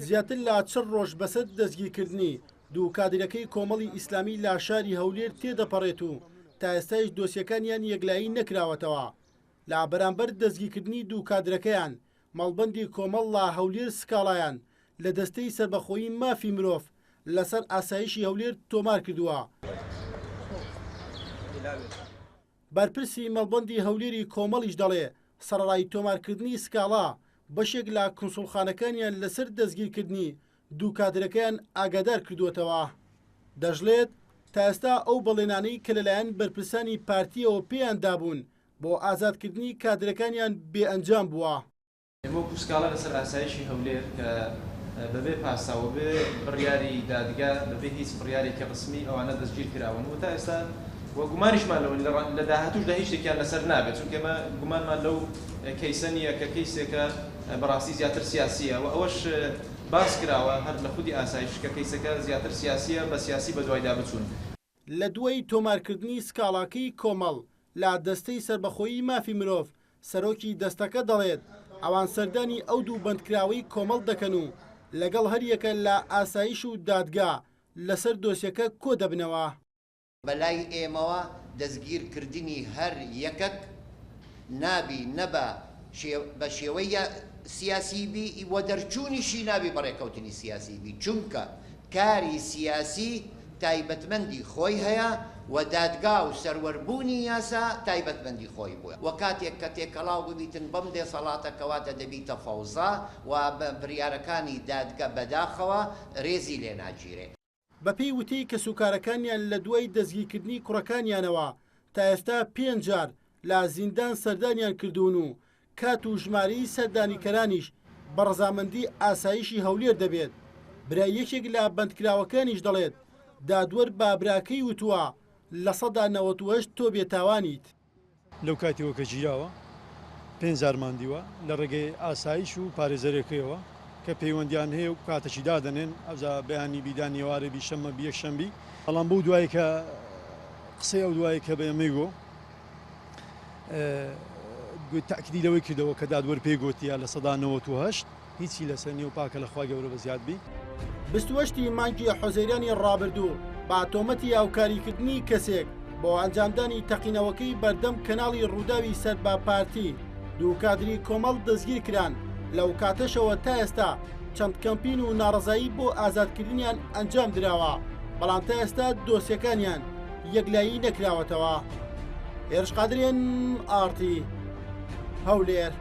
زیاتر لە 40 ڕۆژ بەسەر دەستگیرکردنی دوو کادیرەکەی کۆمەڵی ئیسلامی لە شاری هەولێر تێدەپەڕێت و تا ئێستایش دۆسیەکانیان یەکلایی نەکراوەتەوە. لە بەرامبەر دەستگیرکردنی دوو کادرەکەیان، مەڵبەندی کۆمەڵ لە هەولێر سکاڵایان لە دەستەی سەربەخۆی مافی مرۆڤ لەسەر ئاسایشی هەولێر تۆمار کردووە. بەرپرسی مەڵبەندی هەولێری کۆمەڵیش دەڵێ، سەڕەڕای تۆمارکردنی سکاڵا، بەشێک لە کونسوڵخانەکانیان لەسەر دەستگیرکردنی دوو کادرەکەیان ئاگادار کردووەتەوە. دەشڵێت، تا ئێستا ئەو بەڵێنانەی کە لەلایەن بەرپرسانی پارتییەوە پێیان دابوون بۆ ئازادکردنی کادرەکانیان بێ ئەنجام بووە. ئێمە وەکو سکاڵا لەسەر ئاسایشی هەولێر کە بەبێ پاساو و بێ بڕیاری دادگا، بەبێ هیچ بڕیارێکی ڕەسمی ئەوانە دەستگیر کراون و تا ئێستا و گومانیشمان لەوە نیە لە داهاتووشدا هیچ شتێکیان لەسەر نابێت، چونکە ئێمە گومانمان لەو کەیسە نییە کە کەیسێکە بەڕاستی زیاتر سیاسییە و ئەوەش باس کراوە هەر لە خودی ئاسایش کە کەیسەکە زیاتر سیاسییە بە سیاسی بەدوایدا بچوون. لە دوای تۆمارکردنی سکاڵاکەی کۆمەڵ لە دەستەی سەربەخۆیی مافی مرۆڤ، سەرۆکی دەستەکە دەڵێت، ئەوان سەردانی ئەو دوو بەندکراوەی کۆمەڵ دەکەن و لەگەڵ هەریەکە لە ئاسایش و دادگا لەسەر دۆسیەکە کۆدەبنەوە. بەلای ئێمەوە دەستگیر کردنی هەر یەکەک نابی نە بە بە شێوەی سیاسی بی و دەرچوونیشی نابی بە ڕێکەوتنی سیاسی بی چونکە کاری سیاسی تایبەتمەندی خۆی هەیە و دادگا و سەروەر بوونی یاسا تایبەتمەندی خۆی بووە و کاتێک کە تێکەڵاو ببیتن بەم دێسەڵاتە کەواتە دەبیتە فەوزا و بریارەکانی دادگە بەداخەوە رێزی لێ ناگیرێ. بەپێی وتەی کەسوکارەکانیان لە دوای دەستگیرکردنی کوڕەکانیانەوە تا ئێستا پێنج جار لە زیندان سەردانیان کردوون و کات و ژمارەی سەردانیکەرانیش بە ڕەزامەندی ئاسایشی هەولێر دەبێت، برای یەکێک لە بەندکراوەکانیش دەڵێت، دادوەر بە براکەی وتووە 98% تۆ بێتاوانیت. لەو کاتیەوە کە گیراوە پێنج جارمان دیوە لە ڕێگەی ئاسایش و پارێزەرەکەیەوە کە پەیوەندیان هەیە و کاتەکی دادەنێن ئەوجا بەیانی بی دان ئێوارێ بی شەممە بی یەکشەم بی بەڵام بەو دوای کە قسەی ئەو دوای کە بە ئێمەی گۆ تاکیدی لەوەی کردەوە کە دادوەر پێی گۆتیە 98% هیچی لەسەر نیە و پاکە لە خوای گەورە بەزیاد بی. 28 ی مانگی حوزەیرانی ڕابردوو بە تۆمەتی هاوکاریکردنی کەسێک بۆ ئەنجامدانی تەقینەوەکەی بەردەم کەناڵی ڕووداوی سەر بە پارتی، دوو کادری کۆمەڵ دەستگیرکران، لەو کاتەشەوە تا ئێستا چەند کەمپین و ناڕەزایی بۆ ئازادکردنیان ئەنجام دراوە، بەڵام تا ئێستا دۆسیەکانیان یەکلایی نەکراوەتەوە. هێرش قادر، ئێن ئاڕ تی، هەولێر.